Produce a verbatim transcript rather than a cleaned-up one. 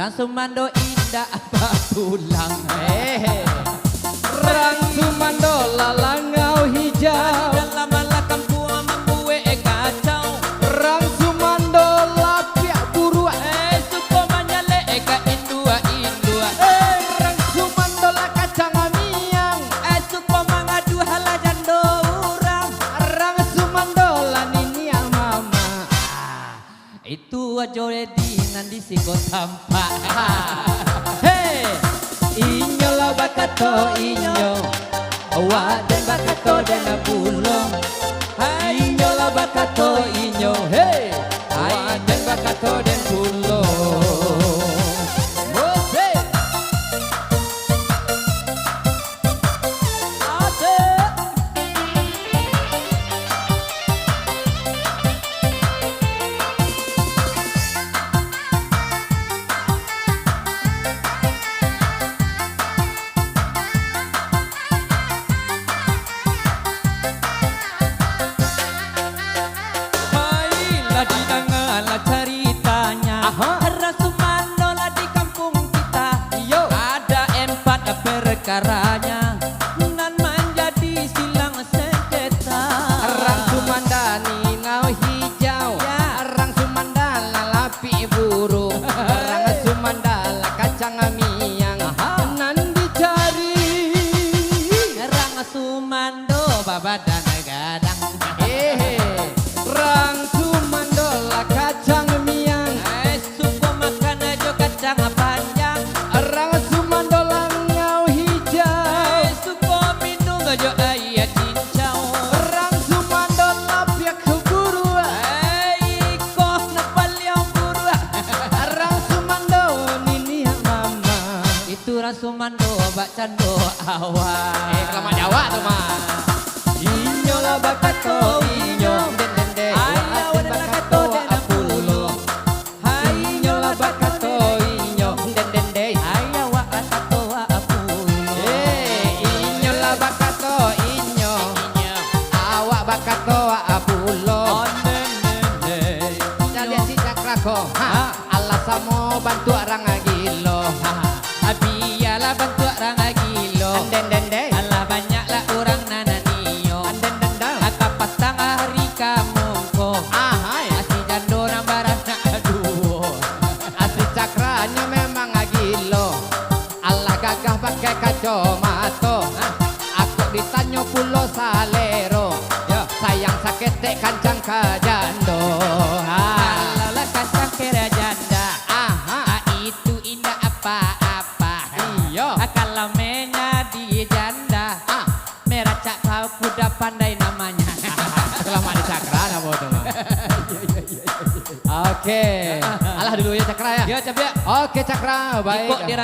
Rang sumando indak bapulang. Eh, rang sumando lalangau hijau. Dalam alah kampuang mambuek kacau. Rang sumando lapiak buruak. Eh, suko manyalek ka induak-induak. Eh, rang sumando lah kacang miang. Eh, suko mangadu halah jando urang. Rang sumando lah niniak mamak. Ah. Itu ajo Edi nan di siko tampak. Hei! Inyo lah bakato inyo, awak den bakato den pulo. Hai, inyo lah bakato inyo, hei! Awak den bakato den pulo. Musik! Asik! Hai, lah didanga lah caritanyo. Aha. Rang sumando lah di kampuang kita. Iyo. Ada empat perkaranya nan manjadi silang sengketa. Rang sumando niniak hijau. Ya. Rang sumando lah lapiak buruak. Rang sumando lah kacang miang. Aha. Nan dicari. Rang sumando babadan gadang. Eh, rang sumando lah kacang miang. Eh, suko makan jo kacang panjang. Rang sumando langau hijau. Eh, suko minum jo aia cincau. Rang sumando lapiak buruak. Eh, iko nan paliang buruak. Rang sumando niniak mamak. Itu rang sumando bak cando awak. Eh, kalamak di awak tu mah. Inyo lah bakato inyo, den, den, den. Ai, awak den lah bakato bakato den pulo. Hai, inyo lah bakato inyo, den, den, den. Ai, awak lah kato awak pulo. Eh, inyo lah bakato inyo. Inyo. Awak bakato awak pulo. Oh, den, den, den. Caliak si Cakra ko. Ha. Ha. Alah samo bantuak rang gilo. Ha. Bialah bantuak rang gilo. Anden, den, den. Alah banyaklah urang nan nio. Anden, den, den. Kapatang ari kamungko. Ahai. Si jando nan baranak duo. Si Cakranyo memang gilo. Alah gagah pakai kacomato. Kok ditanyo pulo salero. Yo. Sayang saketek kancang ka jando. Ha. Kalau lah kancang ka janda. Aha. Ah, itu indak apa-apa. Iyo. Ah, kalau menyadi janda. Ah. Meracak kau kuda pandai namanya. Kalau mak di Cakra, namo tu, Mak? Oke. Alah dulu ya, Cakra, ya. Yo, Cabiak. Oke, Cakra. Baik. Iko di